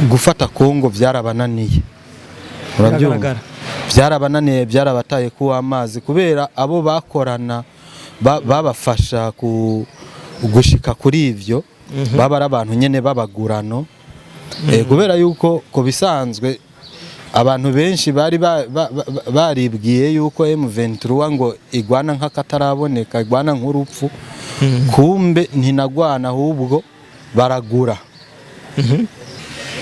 Gufata Kongo byarabananiye, urabyumva? Biragaragara. Byarabananiye, byarabataye ku amazi kubera abo bakorana babafasha ku gushika kuri ivyo baba ari abantu nyene b'abagurano. Kubera yuko ku bisanzwe abantu benshi bari baribwiye yuko M23 ngo igwana nk'akataraboneka, igwana nk'urupfu. Kumbe ntinagwana, ahubwo baragura.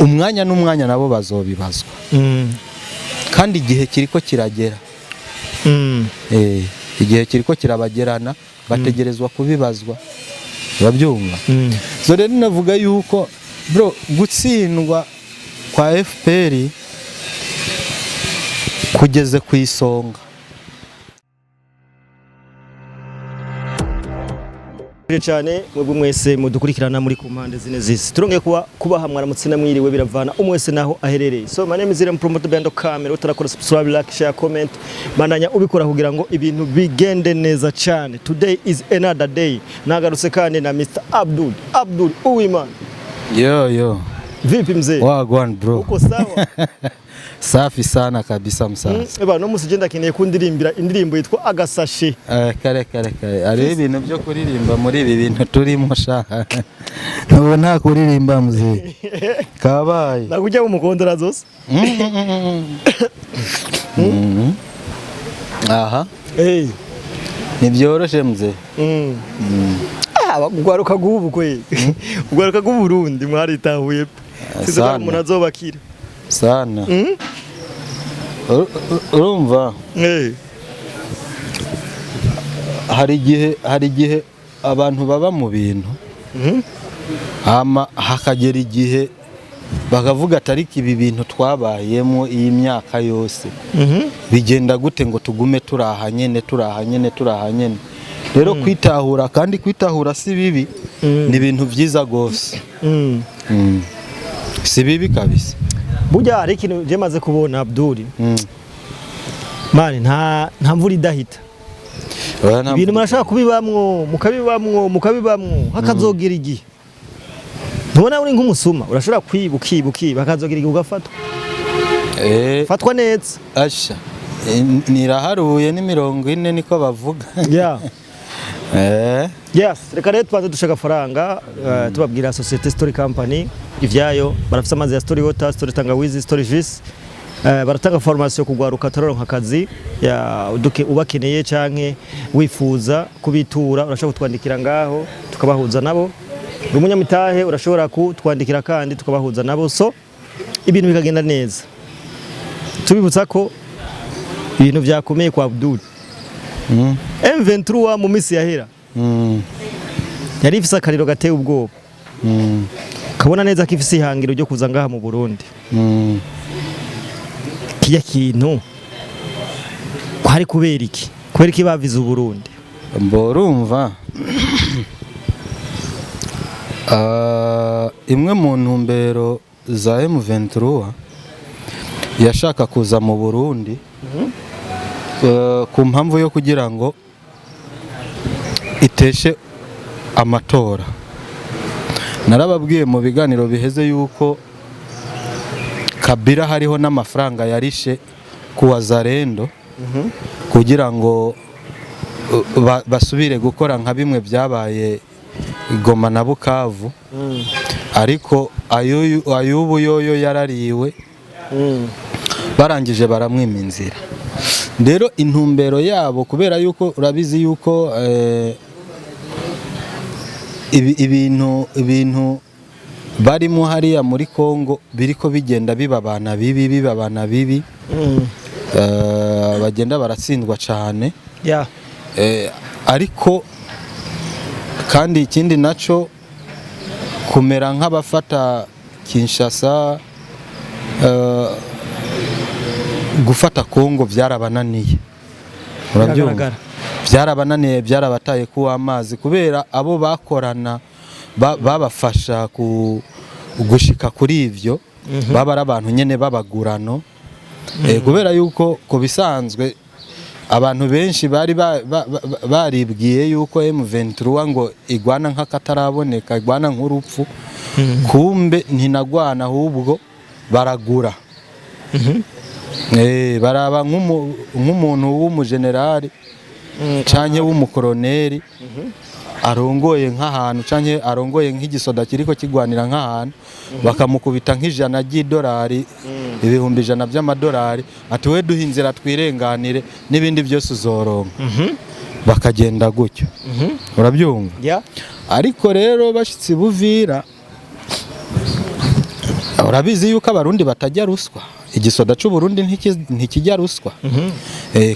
Umwanya n'umwanya nabo bazobibazwa kandi igihe kiriko kiragera. Igihe kiriko kirabagerana, bategerezwa kubibazwa, urabyumva? So rero navuga yuko, bro, gutsindwa kwa FPR kugeze ku isonga. Cyane mwebwe mwese mudukurikirana muri ku mpande zine z'isi, turongeye kuba kubaha mwaramutse na mwiriwe, biravana umwe wese naho aherereye. So my name is Irem Promoter Bando Camera. Utarakora subscribe, like, share, comment, bandanya ubikora kugira ngo ibintu bigende neza cyane. Today is another day, nagarutse kandi na Mr Abdul Abdul Uwimana. Yo yo. Vipi mzee? Wagwan, bro. Uko sawa? Safi sana kabisa, msasa. Eba no musi je ndakeneye kundirimbira indirimbo yitwa Agasashe. Kare kare kare, hariho ibintu byo kuririmba muri ibi bintu turimo sha. Ubu nta kuririmba mzee, kabaye. Nakujya mu mukondora zose. Aha. Ntibyoroshe mzee. Ah, ugwaruka rw'ubu kwe, ugwaruka rw'Uburundi mwaritahuye pe. Sinzi ko hari Sana. umuntu azobakira. Sana. Urumva, hari igihe abantu baba mu bintu, hama hakagera igihe bakavuga ati: "Ariko ibi bintu twabayemo iyi myaka yose, bigenda gute ngo tugume turi aha nyene, turi aha nyene, turi aha nyene?" Rero kwitahura, kandi kwitahura si bibi, ni ibintu byiza gose. Si bibi kabisa. Burya hari ikintu je maze kubona, Abdul. Man, nta mvura idahita. Oya, nta Ibintu murashaka kubibamwo, mukabibamwo, mukabibamwo, hakazogera igihe ntubona uri nk'umusuma, urashobora kwiba, ukiba, ukiba, hakazogera igihe ugafatwa. Fatwa neza. Asha. Niraharuye ni 40 niko bavuga. Yes, reka rero tubanze dushaka agafaranga, tubabwira Societe Story Company ivyayo. Barafise amazi ya Story Water, Story Tangawizi, Story Juice. Baratanga formation kugwaruka tararonka akazi ya uduke. Ubakeneye canke wifuza kubitura, urashobora kutwandikira ngaho tukabahuza nabo. Uri umunyamitahe, urashobora kutwandikira kandi tukabahuza nabo, so ibintu bikagenda neza. Tubibutsa ko ibintu vyakomeye kwa Abdul. M23 mu misi yahera yari ifise akariro gateye ubwoba, kabona neza ko ifise ihangiro ryo kuza ngaha mu Burundi. Kirya kintu kwari kubera iki? Kubera iki bavize Uburundi? Mbo urumva, imwe mu ntumbero za M23 yashaka kuza mu Burundi, ku mpamvu yo kugira ngo iteshe amatora. Narababwiye mu biganiro biheze yuko Kabila hariho n'amafaranga yarishe ku Wazalendo kugira ngo basubire gukora nka bimwe byabaye Goma na Bukavu, ariko ayubu yoyo yarariwe, barangije baramwima inzira. Rero intumbero yabo, kubera yuko urabizi yuko ibintu barimo hariya muri Kongo biriko bigenda bibabana bibi, bibabana bibi, bagenda baratsindwa cyane. Ariko kandi ikindi naco, kumera nk'abafata Kinshasa, gufata Kongo byarabananiye, urabyumva? Biragaragara. Byarabananiye, byarabataye ku amazi kubera abo bakorana babafasha ku gushika kuri ivyo baba ari abantu nyene b'abagurano. Kubera yuko ku bisanzwe abantu benshi bari baribwiye yuko M23 ngo igwana nk'akataraboneka, igwana nk'urupfu. Kumbe ntinagwana, ahubwo Baragura. Baraba nk'umuntu w'umujenerali canke w'umukoroneri arongoye nk'ahantu, canke arongoye nk'igisoda kiriko kigwanira nk'ahantu, bakamukubita nk'ijana ry'idolari, 100,000 by'amadolari, ati: "We duha inzira twirenganire, n'ibindi byose uzoronka." Bakagenda gutyo, urabyumva? Yeah. Ariko rero bashitsi Buvira, urabizi yuko Abarundi batajya ruswa. Igisoda c'u Burundi ntikijya ruswa.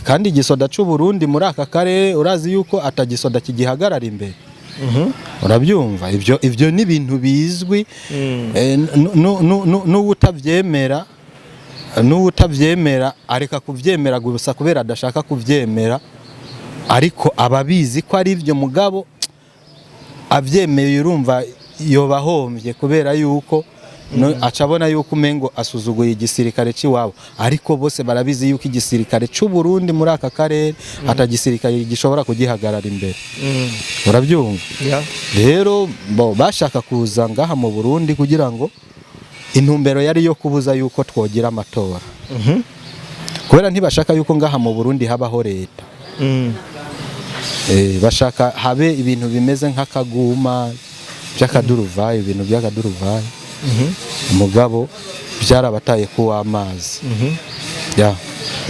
Kandi igisoda c'u Burundi muri aka karere, urazi yuko atagisoda kigihagarara imbere, urabyumva? Ibyo ni ibintu bizwi. N'uwutabyemera areka kubyemera gusa kubera adashaka kubyemera, ariko ababizi ko ari ibyo. Mugabo abyemeye, urumva yoba ahombye, kubera yuko aca abona yuko umengo asuzuguye igisirikare cy'iwabo. Ariko bose barabizi yuko igisirikare cy'u Burundi muri aka karere atagisirikare gishobora kugihagarara imbere, urabyumva? Yeah. Rero bo bashaka kuza ngaha mu Burundi kugira ngo, intumbero yari yo kubuza yuko twogira amatora, kubera ntibashaka yuko ngaha mu Burundi habaho leta. Bashaka habe ibintu bimeze nk'akaguma by'akaduruvayo, ibintu by'akaduruvayo. Umugabo byarabataye kuw'amazi. Ya,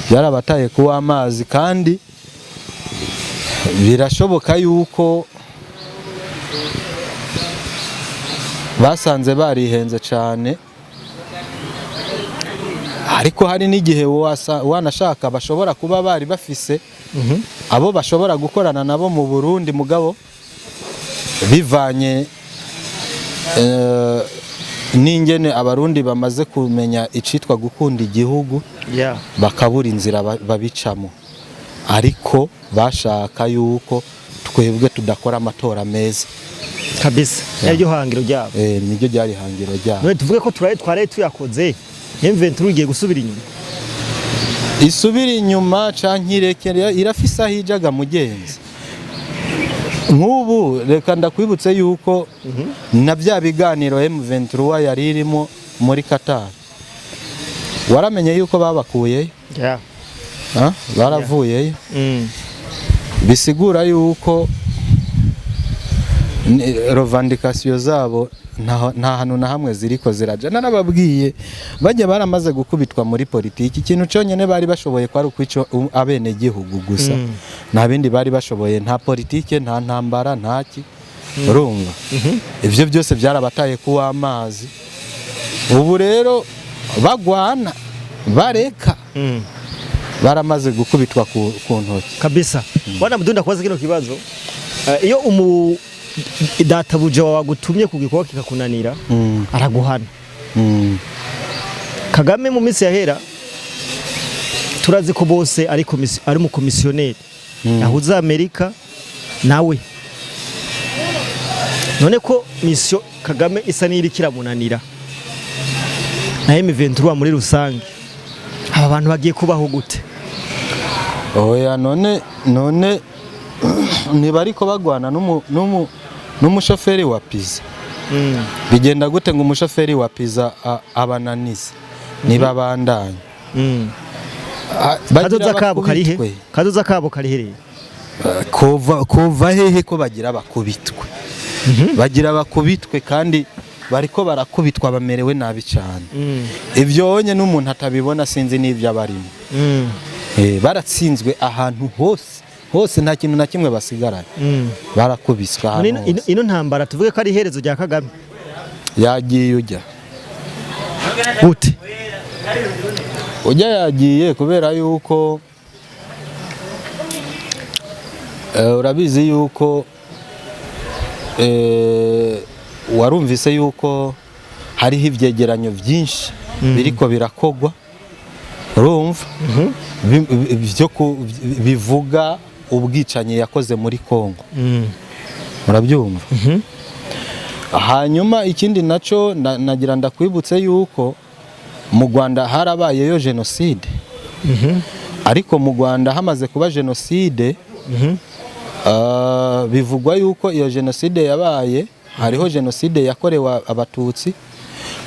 byarabataye kuw'amazi. Kandi birashoboka yuko basanze barihenze cyane, ariko hari n'igihe wanashaka bashobora kuba bari bafise abo bashobora gukorana nabo mu Burundi, mugabo bivanye n'ingene Abarundi bamaze kumenya icitwa gukunda igihugu, bakabura inzira babicamo. Ariko bashaka yuko twebwe tudakora amatora meza. Kabisa, naryo hangiro ryabo. Niryo ryari hangiro ryabo. None tuvuge ko turaye twaraye tuyakoze, M23 igiye gusubira inyuma? Isubira inyuma canke irekere, irafise aho ijaga, mugenzi. Nk'ubu reka ndakwibutse yuko na bya biganiro M23 yari irimo muri Qatar, waramenye yuko babakuyeyo? Yeah. Ah, baravuyeyo. Bisigura yuko revendication zabo nta hantu na hamwe ziriko ziraja. Narababwiye, bajya baramaze gukubitwa muri politiki. Ikintu cyonyine bari bashoboye kwari ukwica abenegihugu gusa, nta bindi bari bashoboye, nta politike, nta ntambara, ntaki. Urumva ibyo byose byarabataye kuwa amazi. Ubu rero bagwana bareka, baramaze gukubitwa ku ntoki. Kabisa. Bwana Mdunda, kubaza kino kibazo. Iyo umu databuja wawe agutumye ku gikorwa kikakunanira, araguhana. Kagame mu minsi yahera, turazi ko bose ari ari umukomisiyoneri yahuza Amerika nawe. None ko mission Kagame isa n'iriko iramunanira na M23 muri rusange, aba bantu bagiye kubaho gute? Oya, none ntibariko bagwana n'umushoferi wa pizza? Bigenda gute ngo umushoferi wa pizza abananize? Ntibabandanye. Bagira Kazoza kabo karihe? bakubitwe. Kazoza kabo karihereye? Kova hehe ko bagira bakubitwe? Bagira bakubitwe, kandi bariko barakubitwa, bamerewe nabi cyane. Ibyo wonye n'umuntu atabibona, sinzi n'ibyo abarimo. Baratsinzwe ahantu hose hose, nta kintu na kimwe basigaranye. Barakubiswe None ahantu hose. Ino ntambara tuvuge ko ari iherezo rya Kagame? Yagiye ujya. Gute? Ujya yagiye kubera yuko urabizi yuko warumvise yuko hariho ivyegeranyo byinshi biriko birakogwa, urumva? Bivuga ubwicanyi yakoze muri Kongo, murabyumva? Hanyuma ikindi naco nagira ndakwibutse yuko mu Rwanda harabayeyo jenoside. Ariko mu Rwanda hamaze kuba jenoside, bivugwa yuko iyo jenoside yabaye, hariho jenoside yakorewe Abatutsi,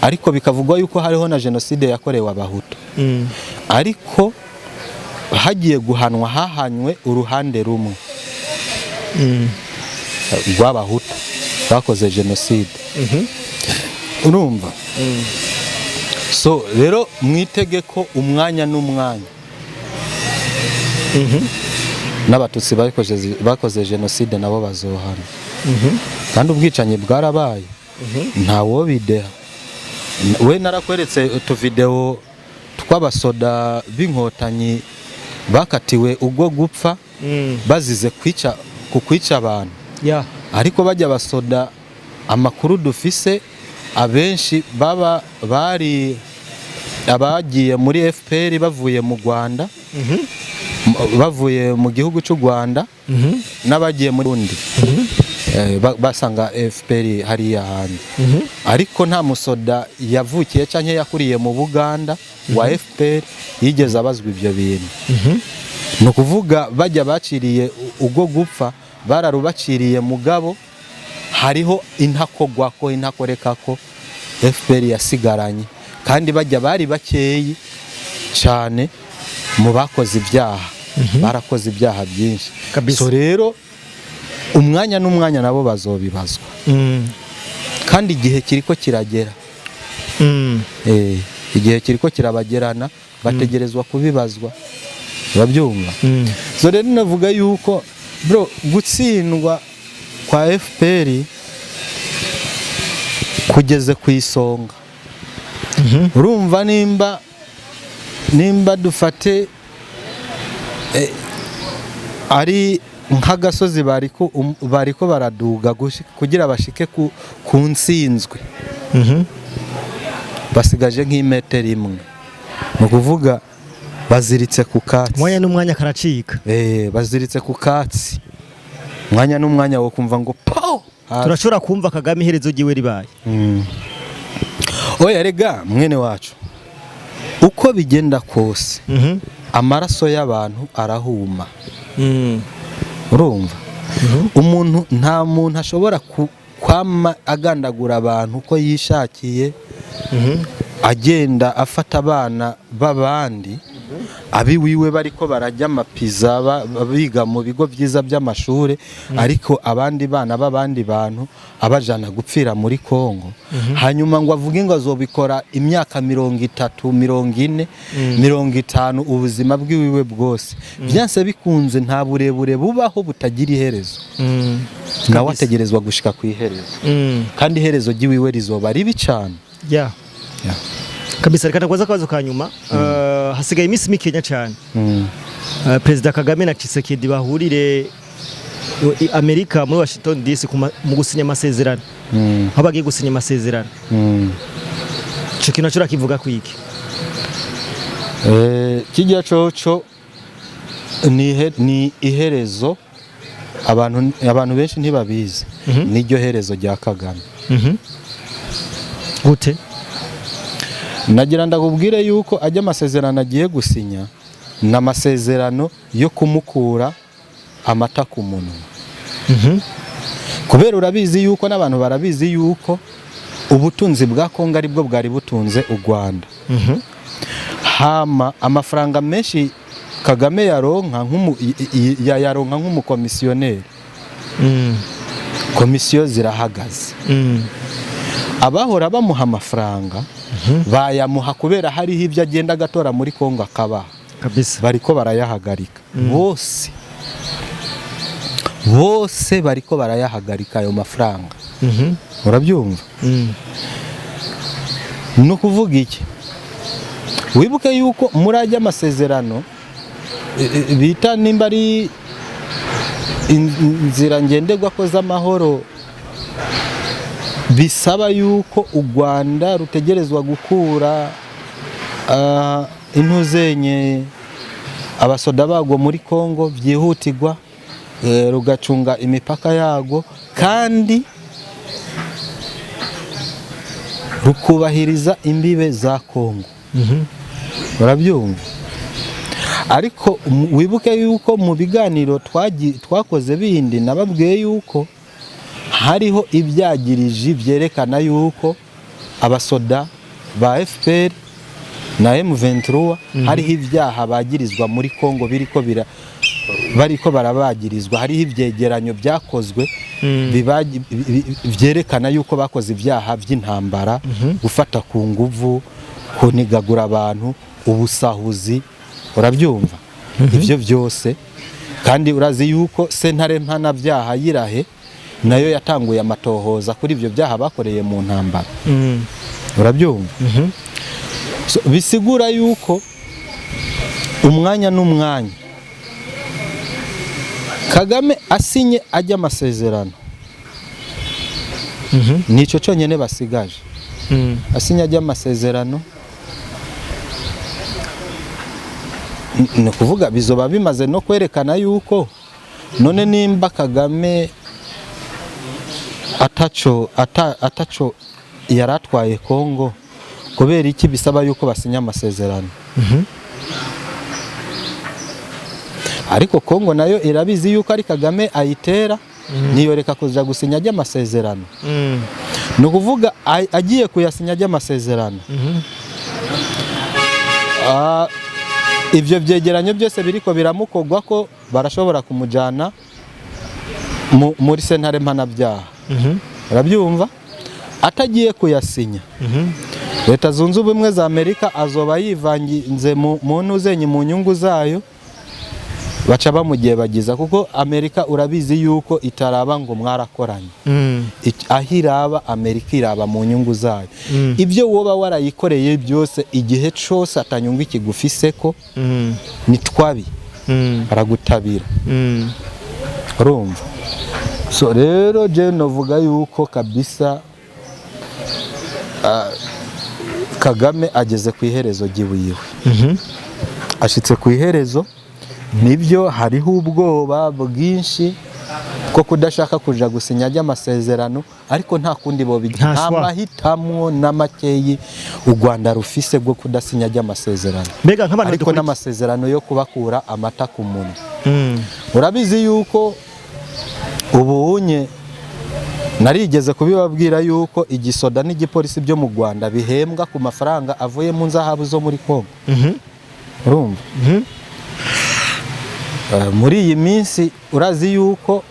Ariko bikavugwa yuko hariho na jenoside yakorewe Abahutu, ariko hagiye guhanwa hahanywe uruhande rumwe rw'Abahutu bakoze jenoside. Urumva? So rero mwitege ko umwanya n'umwanya n'Abatutsi bakoze jenoside nabo bazohana. Kandi ubwicanyi bwarabaye, ntawobideha. We narakweretse utuvideo tw'abasoda b'Inkotanyi bakatiwe ubwo gupfa bazize kwica, ku kwica abantu. Ariko bajya abasoda, amakuru dufise, abenshi baba bari abagiye muri FPR bavuye mu Rwanda, bavuye mu gihugu cy'u Rwanda, n'abagiye muri undi basanga FPR hariya hanze. Ariko nta musoda yavukiye cyangwa yakuriye mu Buganda wa FPR yigeze abazwa ibyo bintu. Ni ukuvuga bajya baciriye ubwo gupfa bararubaciriye, mugabo hariho intakogwako, intakorekako FPR yasigaranye. Kandi bajya bari bakeyi cyane mu bakoze ibyaha, barakoze ibyaha byinshi. So rero umwanya n'umwanya nabo bazobibazwa, kandi igihe kiriko kiragera. Igihe kiriko kirabagerana, bategerezwa kubibazwa, urabyumva? So rero navuga yuko, bro, gutsindwa kwa FPR kugeze ku isonga. Urumva, nimba dufate ari nk'agasozi bariko baraduga kugira bashike ku ntsinzwe, basigaje nk'imetero imwe, ni ukuvuga baziritse ku katsi. Umwanya n'umwanya karacika. Baziritse ku katsi, umwanya n'umwanya wo kumva ngo po hasi. Turashobora kumva Kagame iherezo ryiwe ribaye? Oya rega mwene wacu, uko bigenda kose, amaraso y'abantu arahuma. Urumva, umuntu, nta muntu ashobora kwama agandagura abantu uko yishakiye, agenda afata abana b'abandi, abiwiwe bariko barajya amapiza, biga mu bigo byiza by'amashuri, ariko abandi bana b'abandi bantu abajana gupfira muri Kongo, hanyuma ngo avuge ngo azobikora imyaka 30, 40, 50, ubuzima bwiwiwe bwose. Byanse bikunze, nta burebure bubaho butagira iherezo. Nawe ategerezwa gushika ku iherezo, kandi iherezo ry'iwiwe rizoba ribi cane. Yeah. Kabisa. Reka ndakubaza akabazo ka nyuma. Hasigaye iminsi mikenya cyane Perezida Kagame na Tshisekedi bahurire i Amerika muri Washington DC mu gusinya amasezerano, aho bagiye gusinya amasezerano. Ico kintu naco urakivuga kwiki? Kijya coco ni iherezo. Abantu benshi ntibabizi, niryo herezo rya Kagame. Gute? Nagira ndakubwire yuko ajya amasezerano agiye gusinya ni amasezerano yo kumukura amata ku munwa, kubera urabizi yuko n'abantu barabizi yuko ubutunzi bwa Kongo aribwo bwari butunze u Rwanda. Hama amafaranga menshi Kagame yaronka yayaronka nk'umukomisiyoneri. Komisiyo zirahagaze. Abahora bamuha amafaranga bayamuha kubera hariho ibyo agenda agatora muri Kongo akabaha. Bariko barayahagarika bose, bose bariko barayahagarika ayo mafaranga. Urabyumva? Ni ukuvuga iki? Wibuke yuko muri ajya amasezerano bita nimba ari inzira ngenderwako z'amahoro, bisaba yuko u Rwanda rutegerezwa gukura intuzenye abasoda bagwo muri Kongo byihutirwa, rugacunga imipaka yago kandi rukubahiriza imbibe za Kongo. Urabyumva? Ariko wibuke yuko mu biganiro twakoze bindi nababwiye yuko hariho ibyagiriji byerekana yuko abasoda ba FPR na M23 hariho ibyaha bagirizwa muri Kongo, biriko bira bariko barabagirizwa. Hariho ivyegeranyo byakozwe vyerekana yuko bakoze ibyaha by'intambara, gufata ku nguvu, kunigagura abantu, ubusahuzi, urabyumva, ivyo byose. Kandi urazi yuko sentare mpanabyaha yirahe nayo yatanguye amatohoza kuri ibyo byaha bakoreye mu ntambara, urabyumva. So, bisigura yuko umwanya n'umwanya Kagame asinye ajya amasezerano, nicyo cyonyine basigaje. Asinye ajya amasezerano, ni ukuvuga bizoba bimaze no kwerekana yuko none nimba Kagame ataco yaratwaye Kongo, kubera iki bisaba yuko basinya amasezerano? Ariko Kongo nayo irabizi yuko ari Kagame ayitera, niyoreka kuja gusinya ajya amasezerano. Ni ukuvuga agiye kuyasinya ajya amasezerano, ibyo byegeranyo byose biriko biramukogwa ko barashobora kumujyana muri sentare mpanabyaha, urabyumva. Atagiye kuyasinya, Leta Zunze Ubumwe za Amerika azoba yivanze mu ntuzenye mu nyungu zayo, baca bamugebagiza, kuko Amerika urabizi yuko itaraba ngo mwarakoranye. Aho iraba, Amerika iraba mu nyungu zayo. Ibyo woba warayikoreye byose, igihe cose atanyungu ikigufiseko, ni twabi, baragutabira, urumva. So rero je novuga yuko kabisa Kagame ageze ku iherezo ry'iwiwe, ashitse ku iherezo. Nibyo, hariho ubwoba bwinshi bwo kudashaka kuja gusinya ajya amasezerano, ariko nta kundi bobigira, Nta nta choix. mahitamwo na makeyi u Rwanda rufise bwo kudasinya ajya amasezerano, Mbega nk'abantu ariko n'amasezerano yo kubakura amata ku munwa. Urabizi yuko ubunye narigeze kubibabwira yuko igisoda n'igipolisi byo mu Rwanda bihembwa ku mafaranga avuye mu nzahabu zo muri Kongo, urumva. Muri iyi minsi urazi yuko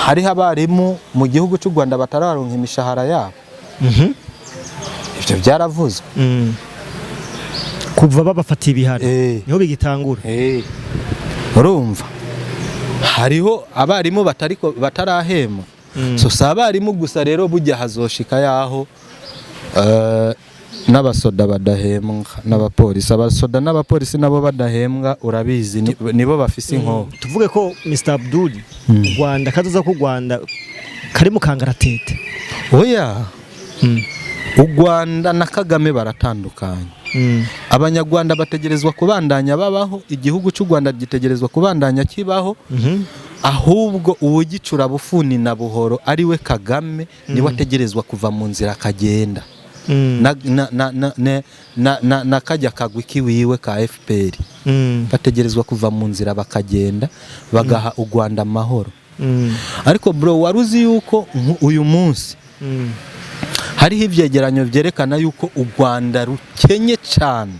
hariho abarimu mu gihugu cy'u Rwanda batararonka imishahara yabo. Ibyo byaravuzwe. Kuva babafatiye ibihano, niho bigitangura. Urumva, hariho abarimu batariko batarahema. So si abarimu gusa rero, burya hazoshika yaho n'abasoda badahembwa n'abapolisi, abasoda n'abapolisi nabo badahembwa, urabizi nibo bafise inkoho. Tuvuge ko Mr Abdul, u Rwanda, kazoza ku Rwanda kari mu kangaratete? Oya, u Rwanda na Kagame baratandukanye. Abanyarwanda bategerezwa kubandanya babaho, igihugu cy'u Rwanda gitegerezwa kubandanya kibaho. Ahubwo uwugicura bufuni na buhoro ari we Kagame, niwe ategerezwa kuva mu nzira akagenda na, na, na, na, na, na, na, na kajya kagwi kiwiwe ka FPR. Bategerezwa kuva mu nzira bakagenda, bagaha u Rwanda amahoro. Ariko bro, wari uzi yuko uyu munsi hariho ivyegeranyo vyerekana yuko u Rwanda rukenye cane,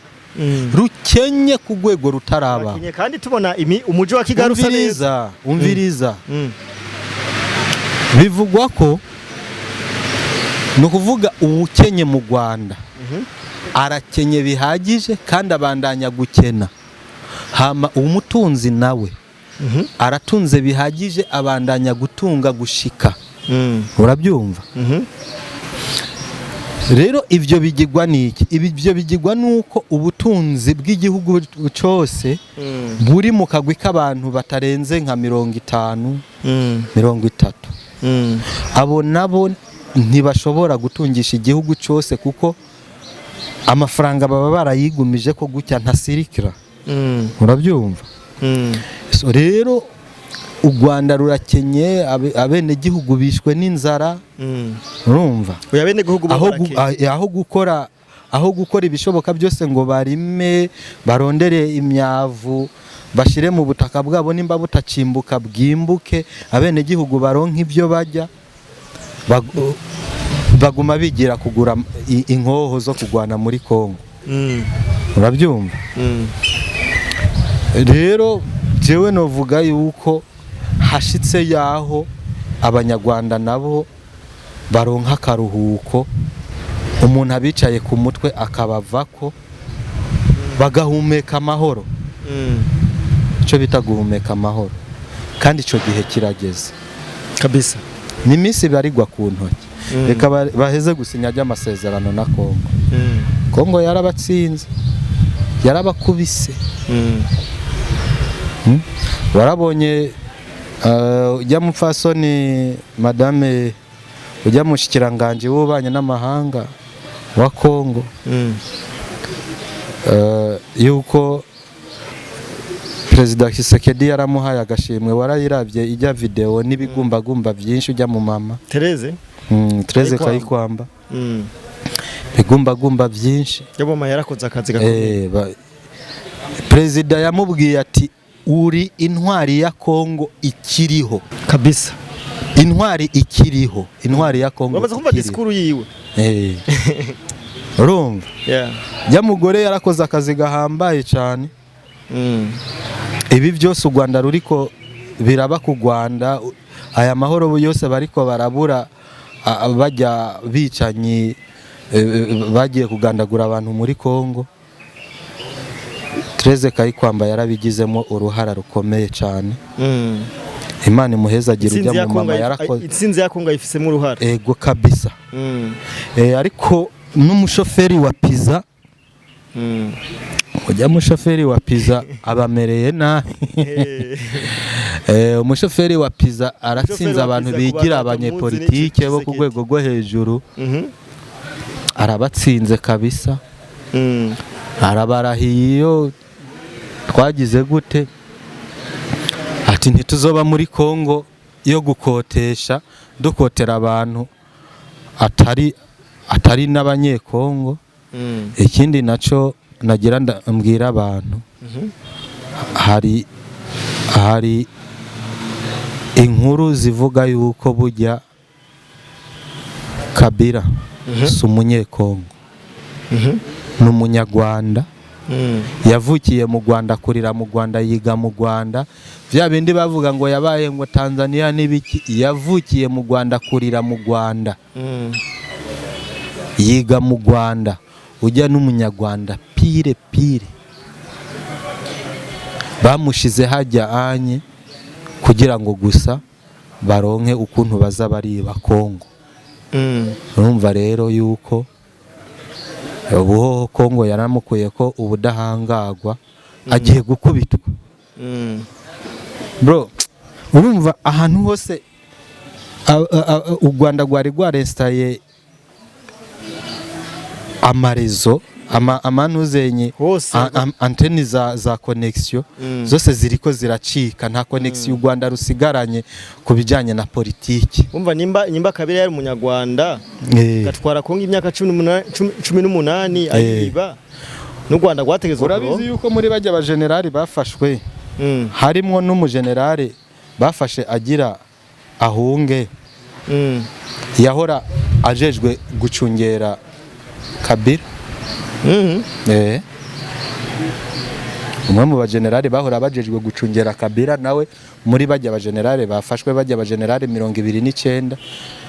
rukenye ku rwego rutaraba. Bakinye kandi tubona umuji wa Kigali usa neza. Umviriza, umviriza. Bivugwa ko, ni ukuvuga uwukenye mu Rwanda arakenye bihagije kandi abandanya gukena, hama umutunzi nawe aratunze bihagije, abandanya gutunga gushika, urabyumva. Rero ibyo bigirwa n'iki? Ibyo bigirwa n'uko ubutunzi bw'igihugu cyose buri mu kagwi k'abantu batarenze nka 50, 30. Abo nabo ntibashobora gutungisha igihugu cyose, kuko amafaranga baba barayigumije ko gutya ntasirikira, urabyumva. So rero u Rwanda rurakenye, abenegihugu bishwe n'inzara, urumva. Oya, bene gihugu bo Aho barakeye. aho gukora ibishoboka byose ngo barime, barondere imyavu bashire mu butaka bwabo, nimba butacimbuka bwimbuke, abenegihugu baronke ibyo bajya. Baguma bigira kugura inkoho zo kugwana muri Kongo. Urabyumva? Rero jewe novuga yuko hashitse yaho Abanyarwanda nabo baronka akaruhuko, umuntu abicaye ku mutwe akabavako, bagahumeka amahoro. Icyo bita guhumeka amahoro, kandi icyo gihe kirageze. Kabisa. Ni iminsi barirwa ku ntoki. Reka baheze gusinya ry'amasezerano na Kongo. Kongo yarabatsinze, yarabakubise. Warabonye ujya mupfasoni, madame ujya mushikiranganje w'ububanyi n'amahanga wa Kongo, yuko Perezida Tshisekedi yaramuhaye agashimwe. Warayirabye ijya video n'ibigumbagumba byinshi ujya mu mama? Therese. Therese. Kayikwamba. Kayikwamba. Bigumbagumba byinshi. Yaboma yarakoze akazi gakomeye. Perezida yamubwiye ati: "Uri intwari ya Kongo ikiriho." Kabisa. Intwari ikiriho, intwari ya Kongo Uramaze kumva ikiriho. Disikuru yiwe. Urumva? Yeah. Ya mugore yarakoze akazi gahambaye cyane. Ibi byose u Rwanda ruriko biraba ku Rwanda, aya mahoro yose bariko barabura, bajya bicanyi, bagiye kugandagura abantu muri Kongo, Therese Kayikwamba yarabigizemo uruhara rukomeye cyane. Imana imuhezagira. Intsinzi Ujya ya mu Kongo mama yarakoze. Intsinzi ya Kongo ayifisemo uruhara. Ego kabisa. Ariko n'umushoferi wa pizza, ujya mushoferi wa pizza abamereye nabi. Umushoferi wa pizza aratsinze Umushoferi wa abantu pizza ku bigira bantu batamuzi ni abanyepolitike bo ku Tshisekedi. rwego rwo hejuru. Arabatsinze kabisa. Arabarahiye iyo twagize gute, ati ntituzoba muri Kongo yo gukotesha, dukotera abantu atari n'Abanyekongo. Ikindi naco nagira mbwira abantu, hari inkuru zivuga yuko burya Kabila si Umunyekongo, ni Umunyarwanda. Yavukiye mu Rwanda, akurira mu Rwanda, yiga mu Rwanda. Bya bindi bavuga ngo yabaye ngo Tanzania n'ibiki, yavukiye mu Rwanda, akurira mu Rwanda, yiga mu Rwanda. Ujya n'Umunyarwanda pure pure. Bamushize hajya anye kugira ngo gusa baronke ukuntu baza bariba Kongo. Urumva rero yuko ubu Kongo yaramukuye ko ubudahangarwa, agiye gukubitwa. Bro, urumva ahantu hose u Rwanda rwari rwaresitaye amarezo, amanuzenye Hose. Anteni za connexion zose ziriko ziracika. Nta connexion u Rwanda rusigaranye ku bijyanye na politiki. Umva, nimba Kabila yari Umunyarwanda, gatwara Kongo imyaka 18 ayiba, n'u Rwanda rwategetswe. Urabizi yuko muri bajya abajenerali bafashwe harimwo n'umujenerali bafashe agira ahunge, yahora ajejwe gucungera Kabila. Umwe mu bajenerali bahora bajejwe gucungera Kabila, nawe muri bajya abajenerali bafashwe, bajya abajenerali 29,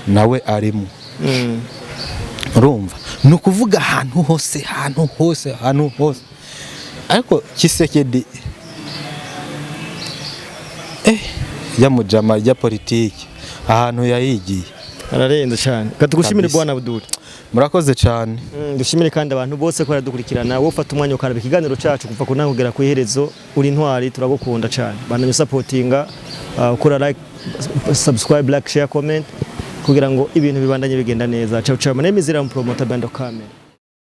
nawe arimo. Urumva, ni ukuvuga ahantu hose, ahantu hose, ahantu hose. Ariko Tshisekedi, ya mujama rya politiki ahantu yayigiye. Ararenze cyane. Katugushimire. Kabisa. Bwana Abdul. Murakoze cyane. Dushimire kandi abantu bose ko baradukurikirana. Wowe ufata umwanya ukaraba ikiganiro cyacu kuva ku ntango kugera ku iherezo, uri intwari, turagukunda cyane. Bandanya supportinga, ukora like, subscribe, like, share, comment kugira ngo ibintu bibandanye bigenda neza. Ciao ciao. My name is Iram Promoter Bando Camera.